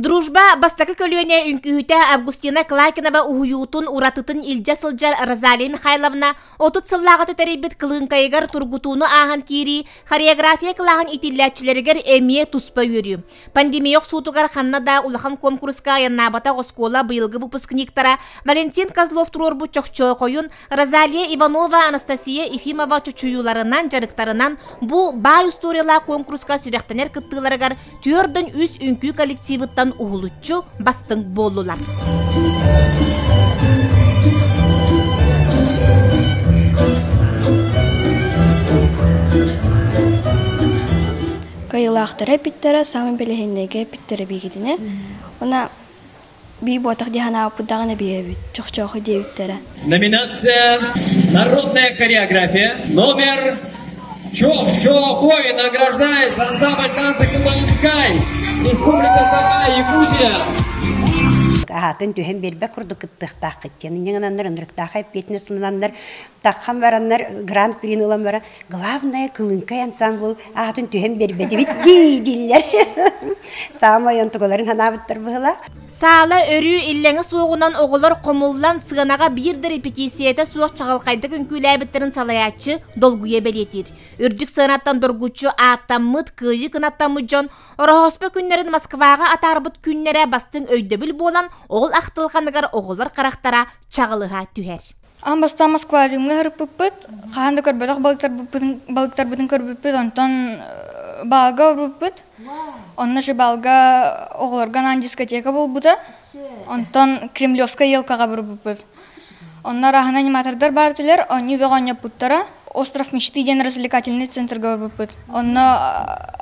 Дружба бастакы көлүөнэ үҥкүүһүтэ Августина Клакинова уһуйуутун уратытын илдьэ сылдьар Розалия Михайловна 30 сыллааҕыта тэрийбит кылыыҥкайыгар тургутууну ааһан киирии хореография кылааһын иитиллээччилэригэр эмиэ туспа үөрүү. Пандемия охсуутугар ханна да улахан куонкуруска айаннаабатах оскуола быйылгы выпускниктара Валентин Козлов туруорбут чохчоохойун Розалия Иванова, Анастасия Ефимова чочуйууларынан, дьарыктарынан бу баай устуоруйалаах куонкуруска сүрэхтэнэр кыттыыларыгар түөрдөн үс үҥкүү коллективыттан уһулуччу бастыҥ буоллулар. Кыайыылаахтара эппиттэрэ, саамай бэлэһиннэйгэ эппиттэрэ биһигитинэ. Уонна бии буотах дии санаабыппыт даҕаны биэбит, чохчооху диэбиттэрэ. Номинация «Народная хореография» номер Чох-Чохой награждается ансамбль танца Кубанкай, Республика Саха, Якутия. Аһаатын түһэн биэрбэт курдук кыттыахтааххыт диэн. Инньэ ынырыктаах эппиэтинэс ылынаннар, таххан бараннар, гран-при ылан баран, главное Кылыҥкай ансамбл аатын түһэн биэрбэтибит дии дииллэр. Саамай онтугаларын санаабыттар быһыла. Саала өрүү иллэҥэ суоҕунан оҕолор хомуллан сыанаҕа биир да репетициятэ суох чаҕылхайдык үҥкүүлээбиттэрин салайааччы долгуйа бэлиэтиир. Үрдүк сыанаттан доргуччу ааттаммыт, кыайыы кынаттаммыт дьон Ороһооспо күннэрин Москваҕа атаарбыт күннэрэ бастыҥ өйдөбүл буолан, ол ахтылҕаныгар оҕолор харахтара чаҕылыһа түһэр. Аан бастаан Москвариумҥа сырыппыппыт, хаһан да көрбөтөх балыктарбытын көрбүппүт, онтон баалга барбыппыт. Онно же баалга оҕолорго анаан дискотека буолбута. Онтон Кремлевская елкаҕа барбыппыт. Онно арааһына аниматордар баар этилэр, оонньуу бөҕө оонньоппуттара. Остров мечты диэн развлекательный центрга барбыппыт. Онно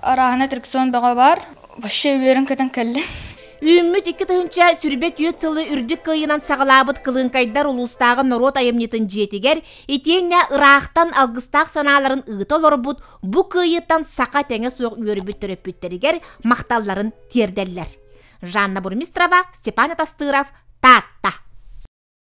арааһына аттракцион бөҕө баар. Вообще үөрэн-көтөн кэллим. Үүммүт 2024 сылы үрдүк кыайыынан саҕалаабыт Кылыыҥкайдар улуустааҕы норуот айымньытын дьиэтигэр итиэннэ ыраахтан алгыстаах санааларын ыыта олорбут бу кыайыыттан саха тэҥэ суох үөрбүт төрөппүттэригэр махталларын тиэрдэллэр. Жанна Бурмистрова, Степан Атастыров, Таатта.